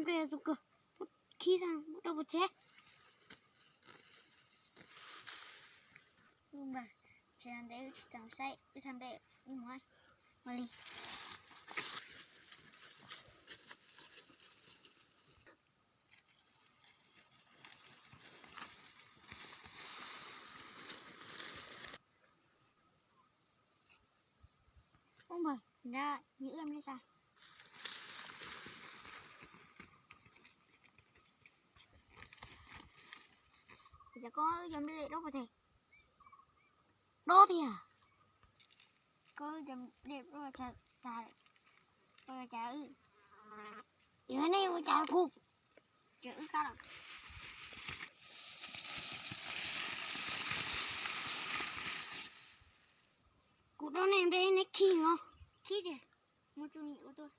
Nplej zoo kawg, khib tag rau pov tseg. Tsis ntev wb tsis tau saib, wb tau nplej mus ua li. Ub npawg, nrab yus ib nplej tas. Cas koj cov nplej dob pov tseg? Dob tiag. Koj cov nplej dob pov tseg tas, ua cas wb, yog nej ua cas kuv, ces wb kab los. Kuv dob nej nplej neb khib no. Khib tiag, muaj txuj ni ua tuaj.